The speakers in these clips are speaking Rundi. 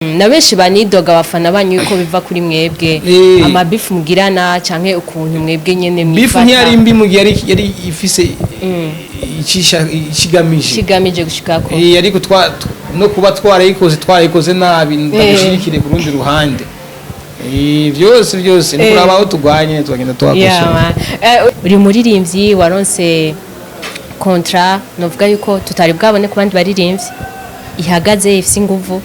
Na benshi banidoga abafana banyu yuko biva kuri mwebwe, amabifu mugirana canke ukuntu mwebwe nyene Bifu mwifata. Ntiyari mbi mu gihe yari ifise icisha ikigamije. Kigamije gushikako. Ariko no kuba twarayikoze nabi, ndagushirikire ku rundi ruhande. Byose byose ni kuraba aho turwanye, tugenda tuhakosora. Man. Uri muririmbyi waronse contrat, novuga yuko tutari bwabone ku bandi baririmbyi, ihagaze, ifise inguvu.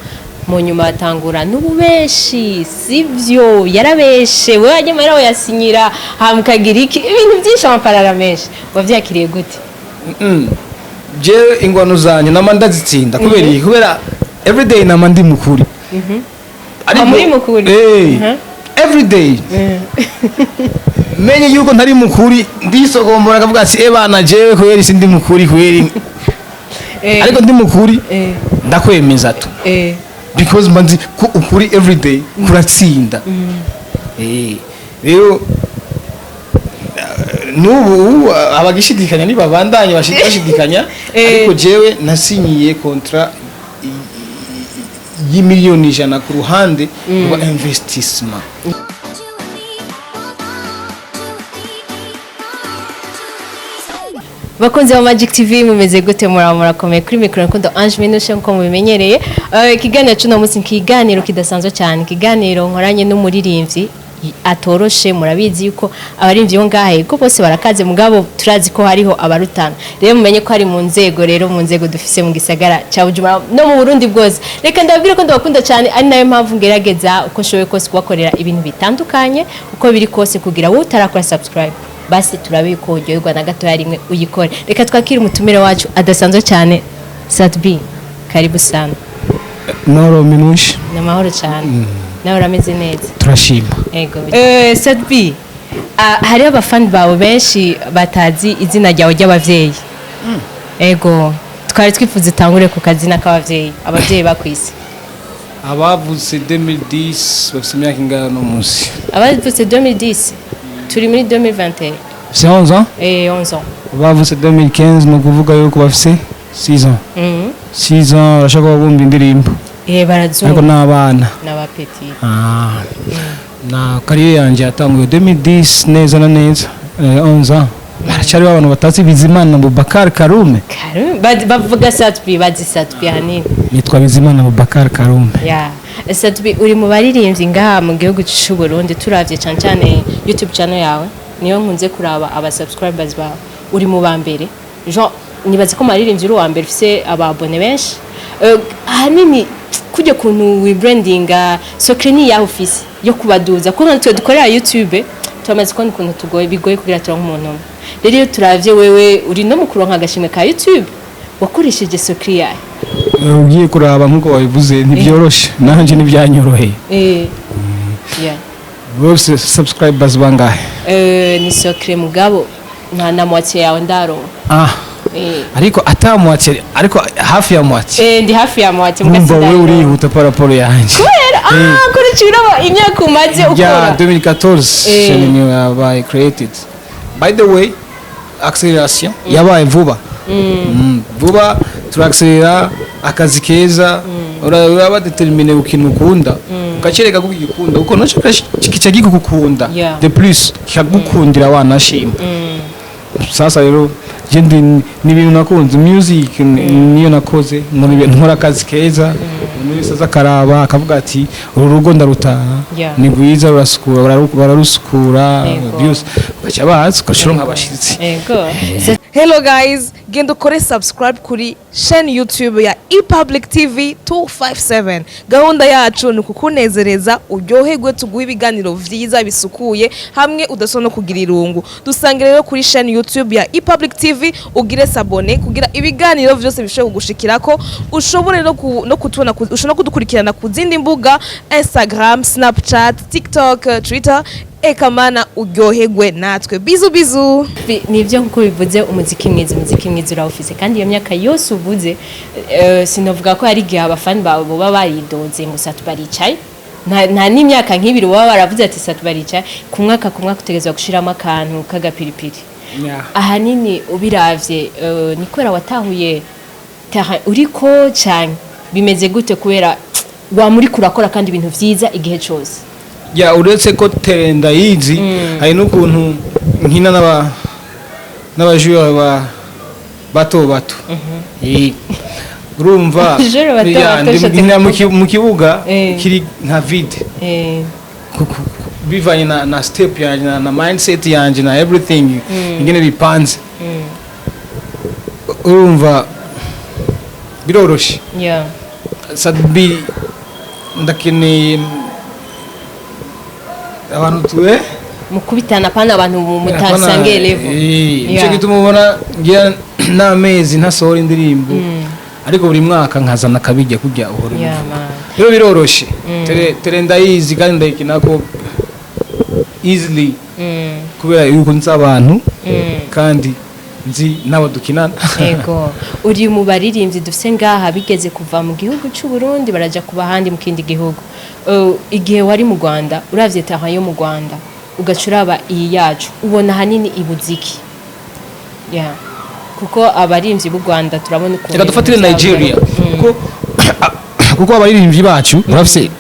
Mu nyuma batangura n'ububeshi, sivyo? Yarabeshe wewe, wajya mahera yasinyira, hama ukagira iki, ibintu byinshi, amaparara menshi. Wavyakiriye gute? Jewe ingwano zanyu nama ndazitsinda. Kubera iki? Kubera everyday nama ndi mukuri. Ah, muri mukuri? Eh. Everyday menye yuko ntari mukuri, ndisogombora akavuga ati: "Ebana, jewe kubera isi ndi mukuri kubera." Ariko ndi mukuri, ndakwemeza tu, because mba nzi ko ukuri everyday kuratsinda. Rero n'ubu abagishidikanya nibabandanye bashidikanya, ariko jewe nasinyiye contrat y'imiliyoni 100 ku ruhande rwa investissement. You and me, 1, 2, 3, 4. Bakunzi ba Magic TV, mumeze gute? Muraba murakomeye? Kuri mikoro Rukundo Ange Minushe, nkuko mubimenyereye. Ikiganiro cy'uno munsi, ikiganiro kidasanzwe cyane, ikiganiro nkoranye n'umuririmbyi atoroshe. Murabizi yuko abaririmbyi bo ngaha, yego, bose barakaze, mugabo turazi ko hariho abarutana. Rero mumenye ko ari mu nzego, rero mu nzego dufise mu gisagara cya Bujumbura no mu Burundi bwose. Reka ndababwire ko ndabakunda cyane, ari nayo mpamvu ngerageza uko nshoboye kose kubakorera ibintu bitandukanye, uko biri kose, kugira wowe utarakora subscribe, basi turabe yuko uryoherwa na gatoya rimwe uyikore. Reka twakire umutumire wacu adasanzwe cyane, Sat-B. Karibu sana. Mahoro, Minushi. Ni amahoro cyane, nawe urameze neza? Turashima. Ego. Sat-B, hariho abafani bawe benshi batazi izina ryawe ry'abavyeyi. Ego, twari twifuza utangure ku kazina k'abavyeyi, abavyeyi bakwise. Abavutse 2010 bafite imyaka ingana no munsi? Abavutse 2010, turi muri 2021. C'est 11 ans. 11 ans. Abavutse 2015, ni ukuvuga yuko bafite 6 ans. 6 ans, barashobora kuba bumva indirimbo, ariko Barazumva. n'abana. N'aba petits. Ah, na carrière yanjye yatanguye 2010 neza na neza, 11 ans. Haracyariho abantu batazi Bizimana Bubakar Karume. Karume. Bavuga Sat-B, bazi Sat-B ahanini. Nitwa Bizimana Bubakar Karume. Ya, Sat-B, uri mu baririmbyi ngaha mu gihugu cy'u Burundi, turavye cyane cyane YouTube channel yawe, niyo nkunze kuraba aba subscribers bawe, uri mu ba mbere. Jean, nibaze ko mu baririmbyi uri uwa mbere ufise aba abonnés benshi. Ahanini kujya kuntu wibrandinga, secret ni yaho ufise yo kubaduza, kuko natwe dukorera YouTube turamaze kubona ukuntu tugoye, bigoye kugira turonke umuntu umwe. Rero iyo turavye wewe uri no mu kuronka agashimwe ka YouTube, wakoresheje secret yawe? Ugiye kuraba nk'uko wabivuze, ntibyoroshe, nanjye ntibyanyoroheye. Yeah. Bose subscribers bangahe? Ni secret, mugabo nta na moitié yawe ndaronka. Ah. Ariko ata moitié, ariko hafi ya moitié. Ndi hafi ya moitié. Numva wewe urihuta par rapport yanjye. Kubera kurikira imyaka umaze Ya. ukora. 2014 chaîne niyo yabaye created. By the way, acceleration yabaye vuba. Vuba turaaccelera akazi keza. Uraba déterminé ku kintu ukunda, ukacereka ko ugikunda, kuko naco kica kigukunda, de plus kikagukundira wanashima. Sasa rero je ni ibintu nakunze, music niyo nakoze, nkora ibintu, nkora akazi keza, umuntu wese aza akaraba akavuga ati: "Uru rugo ndarutaha, ni rwiza, rurasukura, bararusukura." Byose ugaca baza ugashira nk'abashitsi. Ego. Hello guys, genda ukore subscribe kuri chaîne YouTube ya ePublic TV 257. Gahunda yacu ni ukukunezereza, uryoherwe, tuguhe ibiganiro vyiza bisukuye hamwe udasona no kugira irungu. Dusange rero kuri chaîne YouTube ya ePublic TV, ugire s'abonner kugira ibiganiro vyose bishobore kugushikirako, ushobore no kutubona, ushobora no kudukurikirana ku zindi mbuga: Instagram, Snapchat, TikTok, Twitter. Ekamana uryoherwe natwe. Bisous bisous. Nibyo, nkuko bivuze, umuziki mwiza, umuziki mwiza urawufise, kandi iyo myaka yose uvuze, sinovuga ko hari igihe abafani bawe boba baridoze ngo Sat baricaye. Nta n'imyaka nk'ibiri baba baravuze ati Sat baricaye. Ku mwaka ku mwaka utegerezwa gushiramo akantu k'agapiripiri. Ahanini ubiravye, ni kubera watahuye terrain uriko cyane, bimeze gute? Kubera Wamuri kurakora kandi ibintu vyiza igihe cose. Ya, uretse ko terrain ndayizi, hari n'ukuntu nkina n'abajura ba bato bato. Urumva, Abajura bato ya, bato, ndi nkina mu kibuga kiri nka vide, bivanye na step yanje na mindset yanje na everything ingene bipanze. Urumva biroroshe. Sat-B ndakeneye abantu tuwe Mukubitana, pana abantu mutasangiye level. Nicyo gituma ubona ngira n'amezi ntasohora indirimbo, ariko buri mwaka nkazana akabijya kujya uhora ubivuga. Man. Rero biroroshe. Terrain ndayizi kandi ndayikina ko easily, kubera yuko nzi abantu kandi nzi n'abo dukinana. Ego, uri mu baririmbyi dufite ngaha bigeze kuva mu gihugu cy'u Burundi baraja kuba ahandi mu kindi gihugu. Igihe wari mu Rwanda, uravye taha yo mu Rwanda ugaca uraba iyi yacu, ubona ahanini ibuziki? Yeah. Kuko abaririmbyi b'u Rwanda turabona ukuntu Reka dufatire ibintu vyabo Nigeria, kuko abaririmbyi bacu barafise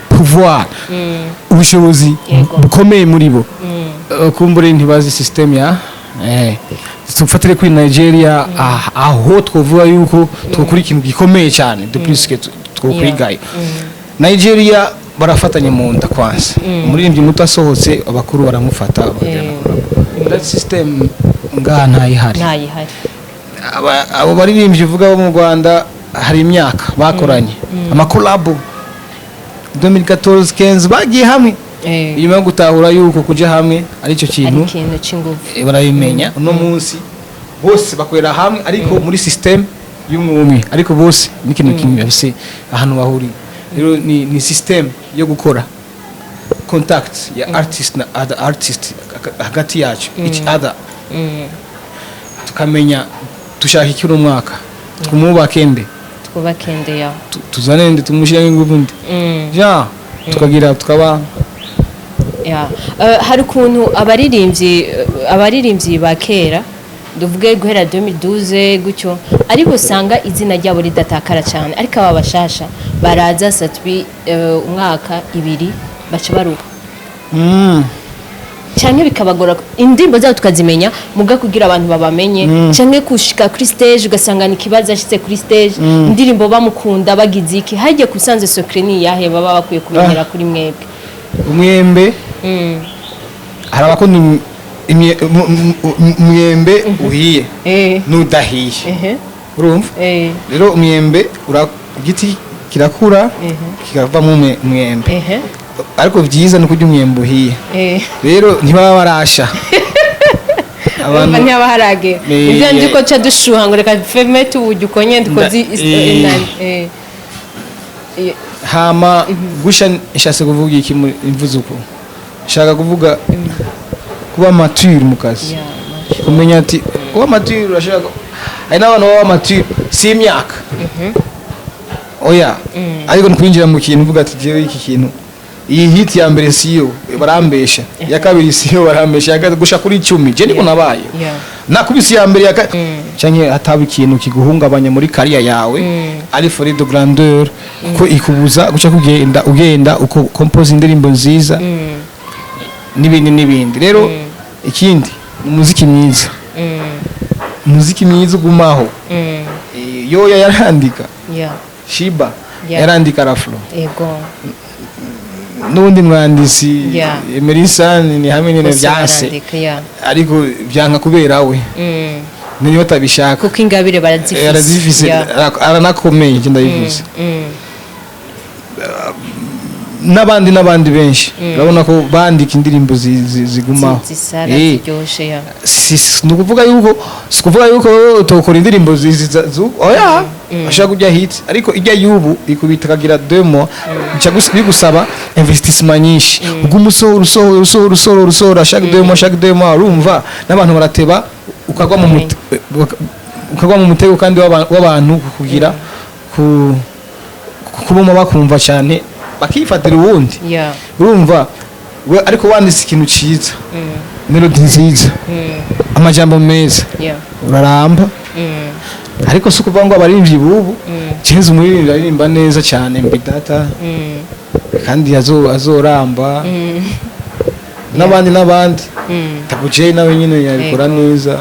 pouvoir, ubushobozi bukomeye muri bo. Kumbure ntibazi system ya tufatire kuri Nigeria, aho twovuga yuko twokora ikintu gikomeye cyane de plus que twokwigayo. Nigeria barafatanya mu nda kwanza. Umuririmbyi muto asohotse, abakuru baramufata bakagirana collab. That system ngaha ntayihari. Ntayihari. Abo baririmbyi uvuga bo mu Rwanda hari imyaka bakoranye amakolabo 2014, 15 bagiye hamwe, inyuma yo gutahura yuko kuja hamwe aricyo ari kintu ikintu c'inguvu. Barabimenya. Uno munsi bose bakorera hamwe, ariko muri system y'umwe umwe, ariko bose ni ikintu kimwe, bafise ahantu bahuriye. Rero ni system yo gukora contact ya artist na other artist hagati yacu, each other, tukamenya dushaka iki uno mwaka, twumubake nde, Twubake nde, ya. Tuzane nde, tumushyiremo ingufu nde, ja tukagira tukaba. Ya. Hari ukuntu abaririmbyi ba kera, tuvuge guhera 2012 gutyo, ariko usanga izina ryabo ridatakara cyane, ariko aba bashasha baraza, Sat-B, umwaka ibiri baca baruha, cyane bikabagora indirimbo zabo tukazimenya, muga kugira abantu babamenye cyangwa kushika kuri stage ugasanga ni ikibazo. Ashitse kuri stage, indirimbo bamukunda bagize iki hagiye kusanze, secret ni yahe baba bakwiye kumenyera kuri mwebwe? Umwembe, hari abakunda umwembe uhiye n'udahiye. Urumva, rero umwembe igiti kirakura kikavamo umwembe, ariko byiza ni ukurya umwembe uhiye. Rero ntibaba barasha. Urumva ntihaba haragera. Ibyo nzi ko ca dushuha ngo reka feme tuwurya uko nyene dukoze inani. Hama gusha nshatse kuvuga iki imvuze uko nshaka kuvuga kuba mature mu kazi, Yeah, mature. kumenya ati kuba mature urashaka. Hari n'abantu baba mature si imyaka, oya, ariko ni kwinjira mu kintu uvuga ati jewe iki kintu, iyi hit ya mbere siyo barambesha, iya kabiri siyo barambesha, iya gatatu gusha kuri 10 je niko nabaye. Nakubise iya mbere ya canke hataba ikintu kiguhungabanya muri carrière yawe, ari folie de grandeur, kuko ikubuza guca kugenda ugenda uko compose indirimbo nziza n'ibindi n'ibindi. Rero ikindi ni umuziki mwiza, umuziki mwiza ugumaho. Yoya yarandika, Shiba yarandika, Raflo n'undi mwanditsi, Emerson, ni hamwe nyine Bose byanse, barandika, yeah. ariko byanka kubera we niyo atabishaka. Kuko ingabire barazifise. Arazifise. Aranakomeye, icyo ndabivuze. N'abandi n'abandi benshi urabona ko bandika indirimbo zigumaho. Zisara ziryoshe, yeah. Si ukuvuga yuko, si ukuvuga yuko wowe utokora indirimbo oya, ashaka kujya hit, ariko ijya y'ubu ikubita akagira 2 mois, bica bigusaba investissement nyinshi, ubwo umusohora usohora usohora usohora usohora chaque 2 mois, chaque 2 mois, urumva n'abantu barateba, ukagwa mu mutego kandi w'abantu kugira kubuma bakumva cyane bakifatira uwundi. Urumva we, ariko wanditse ikintu cyiza, melody nziza, amajambo meza, uraramba. Ariko si ukuvuga ngo abaririmbyi bubu. Jenze umuririmbyi aririmba neza cyane, Mbidata, kandi azoramba n'abandi n'abandi. Double J nawe nyine yabikora neza.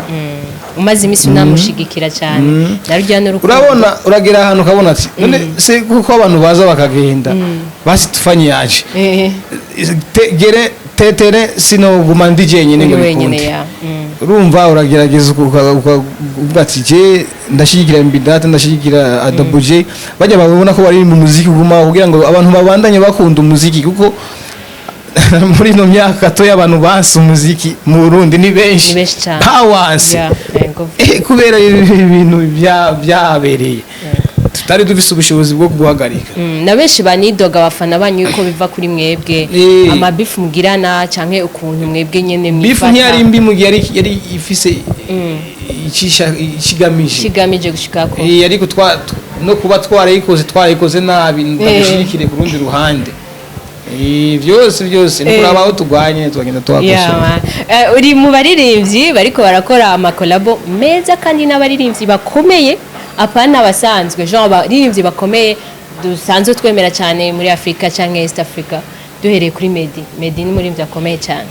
Umaze iminsi unamushigikira cyane, narujya n'urukundo. Urabona, uragera ahantu ukabona ati none se kuko abantu baza bakagenda, basi tufanye yaje gere tetere, sinoguma ndi jenyine Uri ngo wenyine. bikunde. Ya. Urumva, uragerageza ukavuga ati je ndashyigikira Mbidata, ndashyigikira Double J, bajya babona ko bari mu muziki uguma kugira ngo abantu babandanye bakunda umuziki, kuko muri ino myaka toya abantu banse umuziki mu Burundi ni benshi. Ni benshi cyane. Bawanse. Ya, yego. Kubera ibintu byahabereye tutari dufise ubushobozi bwo guhagarika. Na benshi banidoga abafana banyu yuko biva kuri mwebwe, amabifu mugirana canke ukuntu mwebwe nyene Bifu mwifata. ntiyari mbi mu gihe yari ifise ikigamije. Kigamije gushikako. Ariko no kuba twarayikoze nabi, ndagushirikire ku rundi ruhande. Byose byose ni kuraba aho turwanye, tugenda tuhakosora. Man. Uri mu baririmbyi bariko barakora amakolabo meza kandi n'abaririmbyi bakomeye, apana abasanzwe, genre abaririmbyi bakomeye dusanzwe twemera cyane muri Afrika canke East Africa, duhereye kuri Meddy. Meddy ni umuririmbyi akomeye cyane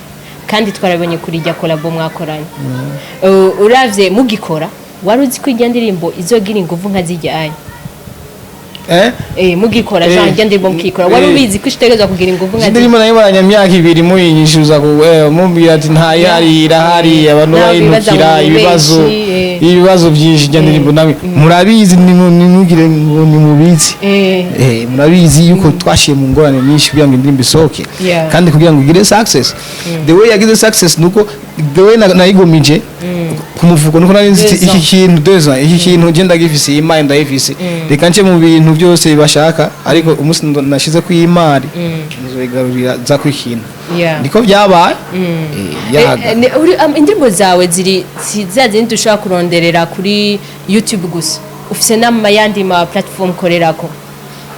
kandi twarabonye kuri irya kolabo mwakoranye. Uravye mugikora, wari uzi ko irya ndirimbo izogira inguvu nka zijyanye? Eh? Mugikora, genre irya ndirimbo mukikora, wari ubizi ko ishitegerezwa kugira inguvu nka Indirimbo nayo maranye imyaka 2 muyinyishuza ku mumbwira ati ntayihari, irahari, abantu Nawe wibaza bayinukira ngo ni ibibazo. benshi, Ibibazo byinshi. Ijya ndirimbo nawe murabizi, nimugire ngo nimubizi. Murabizi yuko twashiye mu ngorane nyinshi kugira ngo indirimbo isohoke kandi kugira ngo igire success. The way yagize success nuko the way nayigumije ku mufuko, nuko nari nzi ati 2 iki ans. kintu 2 ans, iki kintu je ndagifise, iyi mari ndayifise, reka nce mu bintu byose bashaka, ariko umunsi nashize ku imari nzoyigarurira za ku ikintu. Niko byabaye. Yaga. Indirimbo zawe ziri si za zindi dushobora kuronderera kuri YouTube gusa, ufise n'amayandi ma platform ukorerako.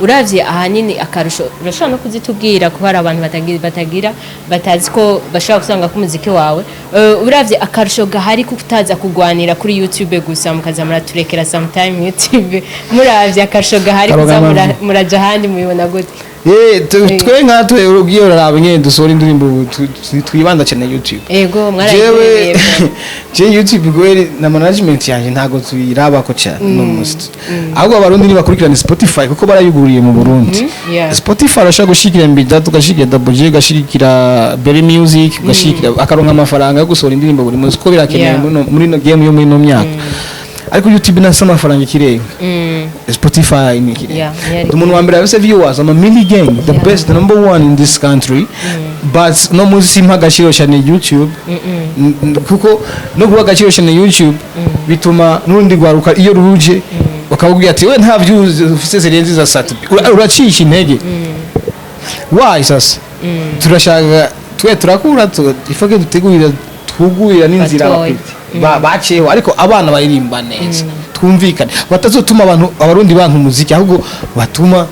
Uravye ahanini akarusho, urashobora no kuzitubwira ko hari abantu batagira batazi ko bashobora gusanga ko umuziki wawe. Uravye akarusho gahari ko kutaza kugwanira kuri YouTube gusa, mukaza muraturekera sometime YouTube, muravye akarusho gahari kuza Karoga muraja ahandi, mubibona gute? Twe nka twe ugiye uraraba nyene dusohora indirimbo ubu, twibanda cyane YouTube. Ego. Jewe Mwarayihereye. je YouTube gweri na management yanje ntago tuyirabako cyane no musi, ahubwo abarundi nibakurikirana Spotify kuko barayuguriye mu Burundi. Spotify urashobora gushigikira Mbida, tugashigikira Double J, ugashigikira Berry Music, ugashigikira akaronka amafaranga yo gusohora indirimbo buri munsi kuko birakenewe muri no game yo muri no myaka. Ariko YouTube nasa amafaranga ikirenga, Spotify ni ikirenga. Yeah, ntiyari Umuntu wa mbere afise viewers ama mili gang, the best, the number one in this country, but no munsi simpa agaciro cyane YouTube. Kuko no guha agaciro cyane YouTube bituma n'urundi rwaruka iyo ruje bakabubwira ati we nta views ufise zirenze za satu, uracika intege. Why? Sasa turashaka twe turakura ifake dutegurira twugurira n'inzira Batoya. abapeti baceho, ariko abana baririmba neza, twumvikane, batazotuma abantu abarundi banka umuziki, ahubwo batuma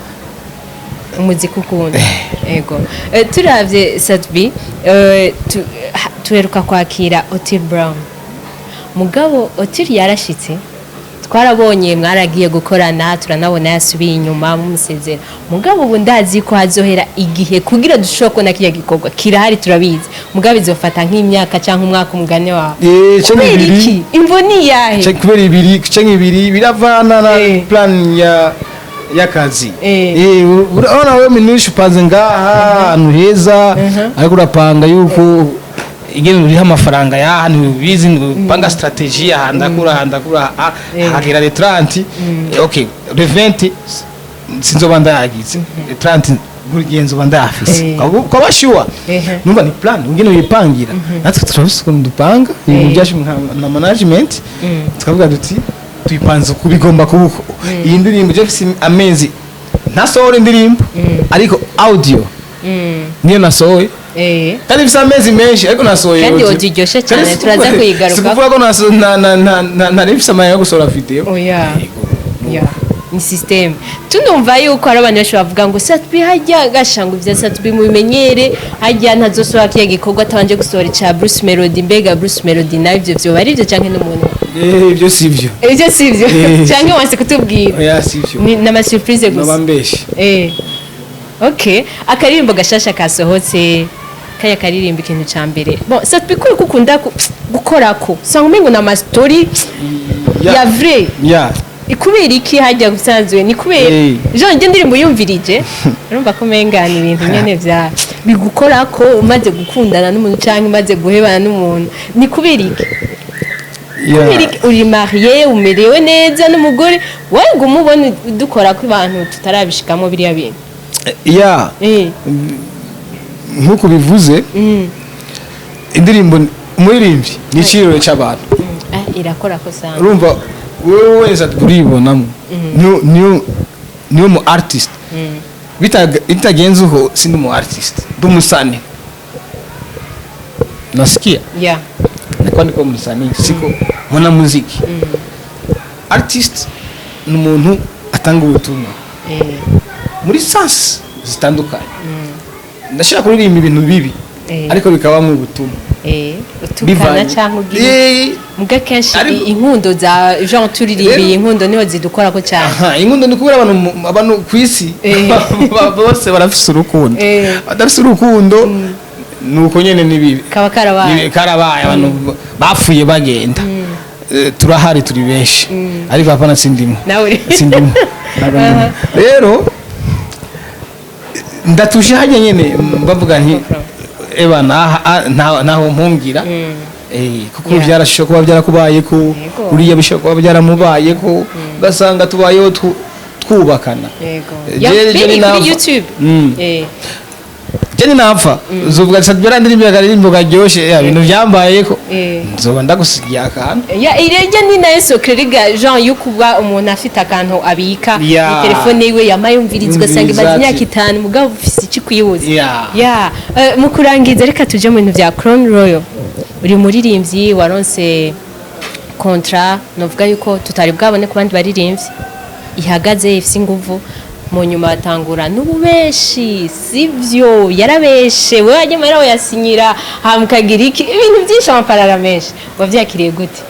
Umuziki ukunda. Ego. Turavye Sat-B, tuheruka kwakira Otil Brown, mugabo Otil yarashitse, twarabonye mwaragiye gukorana, turanabona yasubiye inyuma mumusezera, mugabo ubu ndazi ko hazohera igihe kugira dushobore kubona kiriya gikorwa kirahari, turabizi, mugabo izofata nk'imyaka cyangwa umwaka, umugani wawe. Canke Kubera ibiri. iki? Imvo ni iyahe? Canke kubera ibiri canke ibiri, biravana na plan ya y'akazi. Urabona wewe minushe upanze ngaha ahantu heza, ariko urapanga yuko ingene uriho amafaranga yaha ntibizi, upanga strategie aha ndakura, aha ndakura, aha hagera le 30, okay, le 20 sinzoba ndayagize, le 30 buri gihe nzoba ndayafise. Ukaba sure. Numva ni plan ingene wipangira, natwe turafise ukuntu dupanga ibintu byacu na management, tukavuga duti tuyipanze uku, bigomba kuba uko. Iyi ndirimbo je mfise amezi ntasohora indirimbo, ariko audio niyo nasohoye kandi mfise amezi menshi, ariko nasohoye Kandi audio. audio iryoshe cyane, Kandi turaza kuyigarukaho. si kuvuga ko nari mfise amahera yo gusohora video. Oya. Yego. Yeah. Ni system. Tunumva yuko hari abantu benshi bavuga ngo Sat-B hajya gasha, ngo ibya Sat-B mubimenyere, hajya ntazosohora kiya gikorwa atabanje gusohora ica Bruce Melody. Mbega Bruce Melody nawe ivyo vyoba ari ivyo canke n'umuntu? Eh, ibyo si byo. Ivyo si ivyo? Eh. Canke wanse kutubwira? Oya, si byo. Ni n'ama surprise gusa. Naba mbeshe. Eh. Okay, akaririmbo gashasha kasohotse, kaya karirimbo, ikintu ca mbere, bon, Sat-B kuri kukunda gukorako, usanga umengo na story ya vrai. Ikubera iki hajya gusanzwe ni kubera Jean njye ndirimbo yumvirije, urumva ko umenga ni ibintu nyene vya bigukorako umaze gukundana n'umuntu canke umaze guhebana n'umuntu. Ni kubera iki? Kubera iki? Uri marié, umerewe neza n'umugore wowe, guma ubona dukora ko abantu tutarabishikamo biriya bintu. Nk'uko bivuze, indirimbo, umuririmbyi ni ikiriro cy'abantu. Ah, irakora ko sana. Urumva wewe wese uribonamo, niyo mu artist. Bitagenze uko, sindi umu artist, ndi umusani, nasikia? Yeah. Nakuwa niko msanii, siko mwanamuziki. Artist ni umuntu atanga ubutumwa muri sens zitandukanye. Ndashaka kuririmba ibintu bibi, ariko bikabamo ubutumwa. Utukana canke ugira muga kenshi inkundo za Jean turirimbiye, inkundo niho zidukorako cyane. Aha, inkundo ni kubera abantu abantu ku isi bose barafise urukundo. Badafise urukundo nuko nyene ni bibi. Kaba karabaye. Karabaye, abantu bapfuye bagenda. Turahari, turi benshi, ariko hapana, sindimo. Nawe Sindimo. Ntabwo ndimo. Rero ndatuje hajya nyene, bavuga nti eba naho mpungira. Kuko byarashobora kuba byarakubayeko, uriya bishobora kuba byaramubayeko, ugasanga tubayeho twubakana. Ya, Je biri kuri napfa. YouTube. Je ninapfa, uzovuga ati "Byarandirimbye akaririmbo karyoshe, ya bintu byambayeko." Nzoba ndagusigiye akantu. Ya, irejya ni nayo secret riga Jean yo kuba umuntu afite akantu abika mu telefone yiwe, yamaye yumviriza, ugasanga Yumviriza imaze ati- imyaka 5, mugabo ufise icyo kwibuza. Ya, mu kurangiza, reka tuje mu bintu bya Crown Royal. Uri muririmbyi waronse contrat, novuga yuko tutari bwabone ku bandi baririmbyi, ihagaze, ifise inguvu. Mu nyuma batangura n'ububeshi, sivyo? Yarabeshe wewe, wajya mahera yasinyira, hamukagira iki, ibintu byinshi, amaparara menshi. Wavyakiriye gute?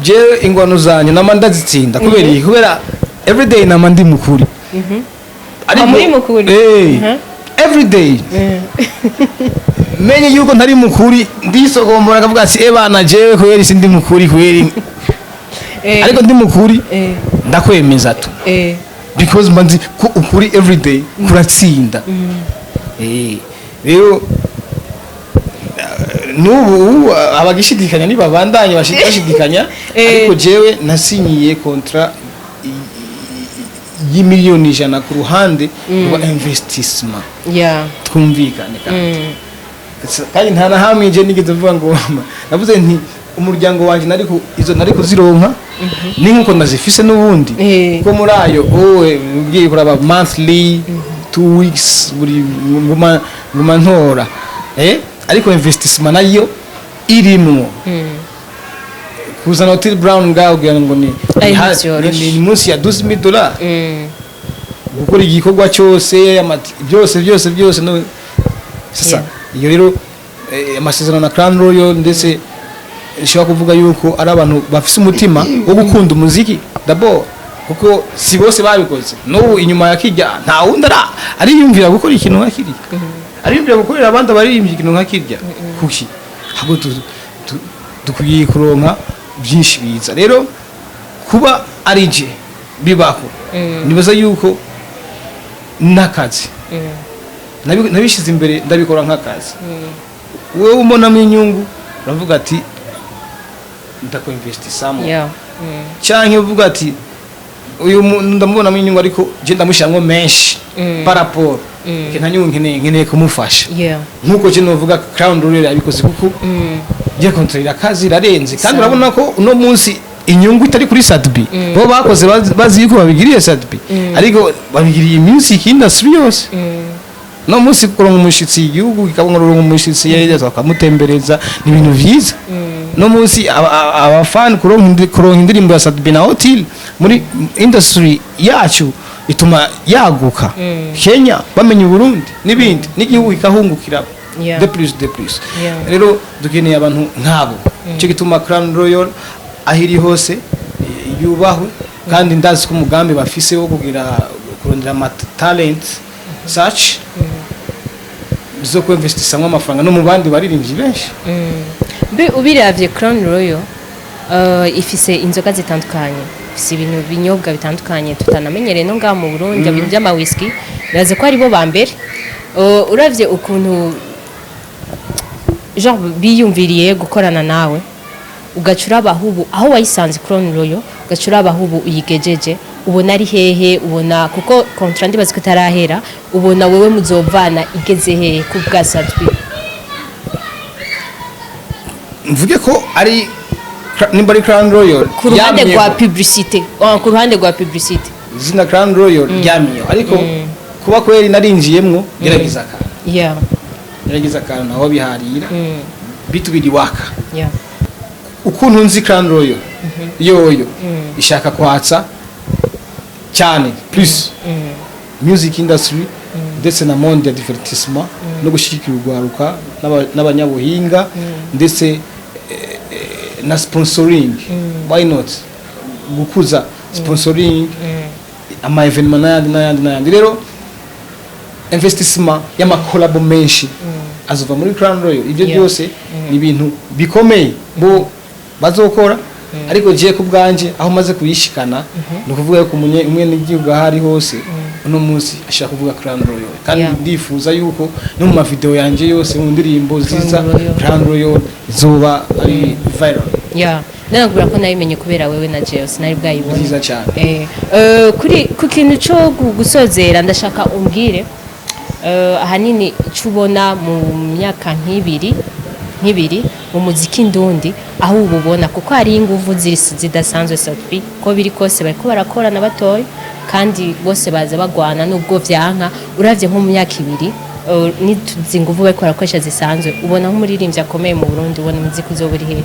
Jewe ingwano zanyu nama ndazitsinda. Kubera iki? Kubera everyday nama ndi mukuri. Ah, muri mukuri? Eh. Everyday menye yuko ntari mukuri, ndisogombora akavuga ati "Ebana, jewe kweri sindi mukuri kweri." Ariko ndi mukuri, ndakwemeza tu, because mba nzi ko ukuri everyday kuratsinda. Rero n'ubu abagishidikanya nibabandanye bashidikanya, ariko jewe nasinyiye contrat y'100 000 000 ku ruhande rwa investissement. Twumvikane kandi. Kandi nta na hamwe je nigeze mvuga ngo, navuze nti umuryango wanje nari ku izo nari kuzironka ni nkuko nazifise n'ubundi, kuko muri ayo wowe ugiye kuraba monthly, 2 weeks, buri nguma nguma ntora, ariko investissement nayo irimwo. Kuzana Otile Brown ngaho kugira ngo ni Ari ntivyoroshe. ni munsi ya $12,000 gukora igikorwa cyose, byose byose byose. No sasa iyo rero amasezerano na Crown Royal, ndetse nshobora kuvuga yuko ari abantu bafise umutima wo gukunda umuziki d'abord, kuko si bose babikoze. N'ubu inyuma ya kirya nta wundi ariyumvira gukora ikintu nka kirya, ariyumvira gukorera abandi abaririmbyi ikintu nka kirya. Kuki ahubwo dukwiye kuronka byinshi biza. Rero kuba ari je bibaho, nibaza yuko n'akazi nabishyize imbere, ndabikora nk'akazi. Wowe umbonamo inyungu, uravuga ati "Ndakuinvestisamo," canke uvuga ati "Uyu muntu ndamubonamo inyungu, ariko je ndamushiramwo menshi par rapport nta nyungu nkeneye, nkeneye kumufasha." Nkuko je novuga Crown Royal yabikoze, kuko je kontorera akazi irarenze kandi. Urabona ko uno munsi inyungu itari kuri Sat-B. Bo bakoze bazi yuko babigiriye Sat-B, ariko babigiriye music industry yose. No munsi kuronka umushitsi, igihugu kikabona kuronka umushitsi, yeza bakamutembereza, ni ibintu vyiza. No munsi abafani kuronka indirimbo ya Sat-B na Otile muri industry yacu ituma yaguka, Kenya bamenya Uburundi n'ibindi, n'igihugu kikahungukira. De plus, de plus. Rero dukeneye abantu nk'abo. Icyo gituma Crown Royal aho iri hose yubahwe, kandi ndazi ko umugambi bafise wo kugira kurondera ama talent search zo kuinvestisamwo amafaranga no mu bandi baririmbyi benshi. Mbe ubiravye, Crown Royal ifise inzoga zitandukanye, ifise ibintu binyobwa bitandukanye tutanamenyereye no ngaha mu Burundi, ibintu by'ama whisky, nibaze ko ari bo ba mbere. Uravye ukuntu genre biyumviriye gukorana nawe, ugaca uraba aho ubu aho wayisanze Crown Royal, ugaca uraba aho ubu uyigejeje, ubona ari hehe? Ubona kuko contrat ndibaza ko itarahera, ubona wewe muzovana igeze hehe ku bwa Sat-B? Mvuge ko ari nimba ari Crown Royal Ku ruhande yamyeho. rwa publicité, ku ruhande rwa publicité. Izina Crown Royal ryamyeho, ariko kuba kweri narinjiyemwo, gerageza akantu, gerageza akantu naho biharira bitu biri waka. Ukuntu nzi Crown Royal yoyo ishaka kwatsa cyane plus music industry ndetse na monde ya divertissement no gushyigikira urwaruka n'abanyabuhinga ndetse na sponsoring, why not, gukuza sponsoring, ama événement n'ayandi n'ayandi n'ayandi. Rero investissement y'amakolabo menshi azova muri Crown Royal, ibyo byose ni ibintu bikomeye bo bazokora. Ariko je ku bwanje, aho maze kuyishikana, ni ukuvuga yuko umwenegihugu aho ari hose uno munsi ashaka kuvuga Crown Royal, kandi ndifuza yuko no mu mavideo yanje yose, mu ndirimbo ziza, Royal. Crown Royal izoba ari viral. Yeah, nanakubwira ko nabimenye kubera wewe na Jeo, sinari bwayibone. Byiza cyane. Kuri ku kintu cyo gusozera, ndashaka umbwire ahanini icyo ubona mu myaka nk'ibiri mu muziki ndundi, aho ubu ubona, kuko hari inguvu zidasanzwe. Sat-B, ko biri kose bariko barakorana batoya, kandi bose baza bagwana nubwo vyanka. Uravye nko mu myaka 2, nituzi inguvu bariko barakoresha zisanzwe, ubona nk'umuririmbyi akomeye mu Burundi, ubona umuziki uzoba uri hehe?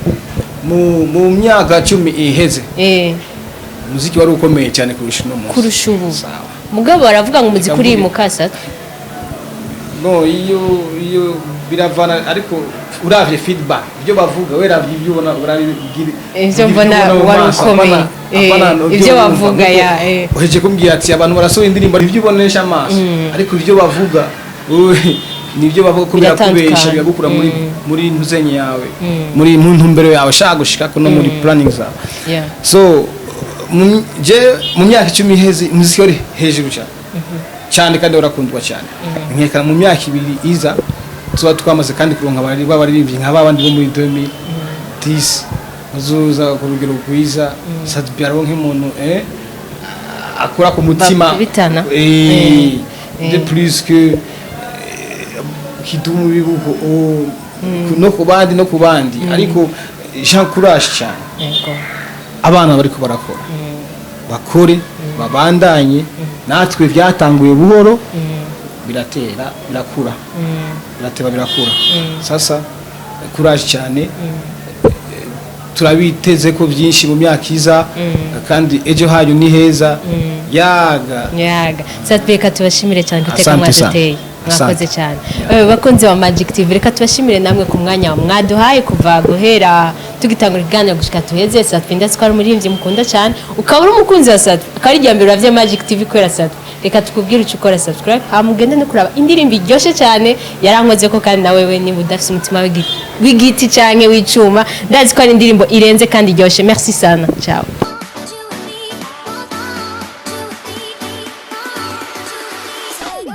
Mu myaka 10 iheze, umuziki wari ukomeye cyane kurusha uno munsi. Kurusha ubu. Sawa. Mugabo baravuga ngo umuziki Reka uri mvuge. mu kasa. No, iyo biravana, ariko uravye feedback, ibyo bavuga, we ravye ibyo ubona, urabibwira. Ivyo mbona wari ukomeye. Ivyo bavuga, ya. Uheje kumbwira ati abantu barasohoye indirimbo, ibyo ubonesha amaso, ariko ibyo bavuga wowe, nibyo bavuga ko birakubesha, Biratandukanye. biragukura muri ntuzenye yawe, muri mu ntumbero yawe ushaka gushika ko no muri planning zawe. So je mu myaka 10 iheze umuziki wari hejuru cyane cyane kandi urakundwa cyane. Nkeka mu myaka 2 iza tuba twamaze kandi kuronka abari b'abaririmbyi nka babandi bo muri 2010 bazoza ku rugero rwiza. Sat-B aronke umuntu akora ku mutima. Bakubitana. De plus que Kidumu bibuko no ku bandi no ku bandi, ariko j'encourage cyane abana bariko barakora, bakore, babandanye. Natwe byatanguye buhoro, biratera birakura, birateba birakura. Sasa courage cyane, turabiteze ko byinshi mu myaka iza, kandi ejo hanyu ni heza yaga. Yaga. Sat-B, reka tubashimire cyane ku iteka Asante sana. mwaduteye. Mwakoze Asante. cyane. Bakunzi ba Magic TV, reka tubashimire namwe ku mwanya mwaduhaye kuva guhera tugitangura ikiganiro gushika tuheze. Sat-B, ndetse ko ari umuririmbyi mukunda cyane, ukaba uri umukunzi wa Sat-B, akaba ari irya mbere uravye Magic TV kubera Sat-B, reka tukubwire icyo ukora: subscribe, hama ugende no kuraba indirimbo iryoshye cyane yarankoze ko. Kandi nawe we niba udafise umutima w'igiti canke w'icuma, ndazi ko ari indirimbo irenze kandi iryoshye. Merci sana, ciao.